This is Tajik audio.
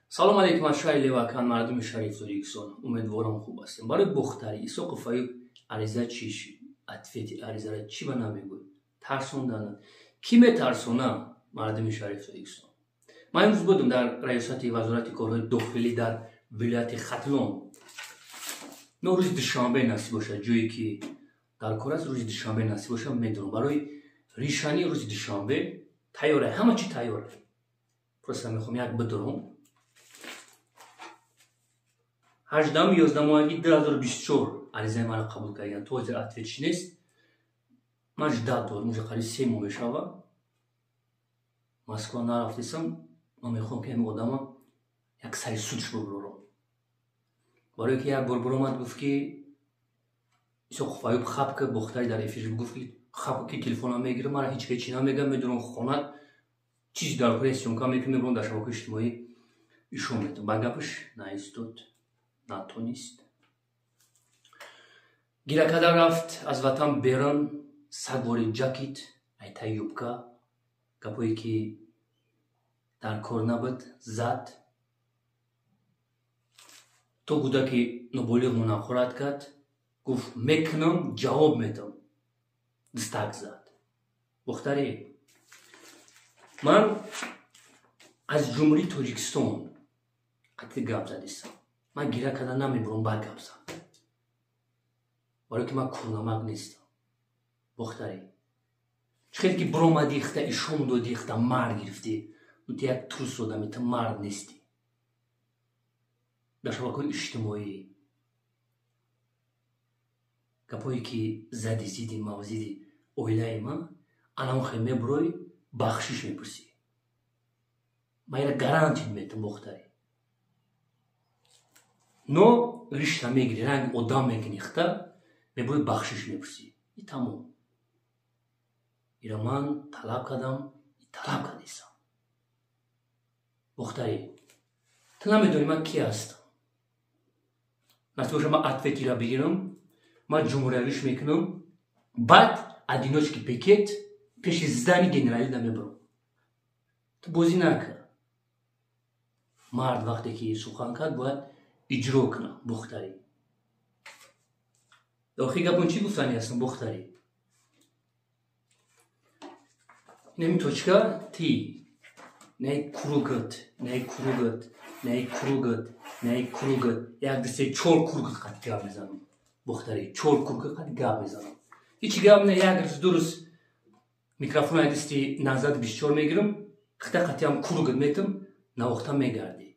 Салом алейкум аз шаҳри Левакан, мардуми шариф Тоҷикистон. Умедворам, хуб ҳастем. Барои Бохтарӣ Исоқов Аюб ариза чӣ шид? Ответи аризара чӣ ба намегӯй? Тарсондана. Кӣ метарсона мардуми шариф Тоҷикистон? Ман имрӯз будам дар раёсати вазорати корҳои дохилӣ дар вилояти Хатлон. Но рӯзи душанбе насиб бошад, ҷое ки дар кор аст, рӯзи душанбе насиб бошад, медонам. Барои ришани рӯзи душанбе тайёра, ҳама чӣ тайёра. Просто мехоҳам як бидурам. 18-11 моҳи 2024 аризаи маро қабул карданд. То ҳозир ответш нест. Ман ждать дорам, уже қариб 3 моҳ мешавад. Москва нарафтесам. Ман мехоҳам, ки ҳамин одама як сари судш бубурорам, барое ки як бор буромад, гуфт, ки Исоқов Аюб хапка. Бохтари дар эфир гуфт, ки хапка, ки телефонам мегирам, мара ҳеҷ ҳечи намегам, медурам хонат, чизи дар кори съёмка мекунам, мебурам, дар шабакаи иҷтимоӣ ишон метам. Ба гапаш наистод, натонист. Гира карда рафт аз ватан берун, сагвори ҷакет, айтай юбка, гапое ки дар кор набуд, зад. То кӯдаки ноболиғ мунақорат кард, гуфт, мекунам, ҷавоб медам, дастак зад. Бохтарӣ, ман аз Ҷумҳурии Тоҷикистон қатъи гап задистам. Ман гира карда намебурам, ба гап зад, барое ки ман курнамак нестам. Бохтарӣ, чӣ хеле ки биромадӣ, ихта ишон додӣ, ихта мард гирифтӣ, ту як трус одами, ту мард нестӣ. Дар шабакаҳои иҷтимоӣ гапҳое ки зади зидди ма, зидди оилаи ман, анам хел мебурой, бахшиш мепурсӣ. Ман ира гарантия метам. Бохтарӣ, но ришта мегири, ранги одам мекунӣ, ихта мебурой, бахшиш мепурсӣ, и тамом. Ира ман талаб кардам, талаб кардисам. Бохтарӣ, ту намедонӣ ман ки ҳастам. Насиб боша, ман ответира бигирам, ман ҷумҳуриявиш мекунам, баъд одиночки пикет пеши здани генералида мебарам. Ту бозӣ накар. Мард вақте ки сухан кард, бояд иҷро кунад. Бохтарӣ, охири гапон чӣ гуфтанӣ ҳастам? Бохтарӣ, инами точка ти наи кругат, наи кругат, наи кругат, наи кругат, як, ду, се, чор кругат қад гап мезанам. Бохтарӣ, чор кругат қад гап мезанам. Ҳичи гап не, як рӯз, 2 рӯз микрофон дасти назад 24 мегирам, хита қатиам кругат метам, навохта мегардӣ.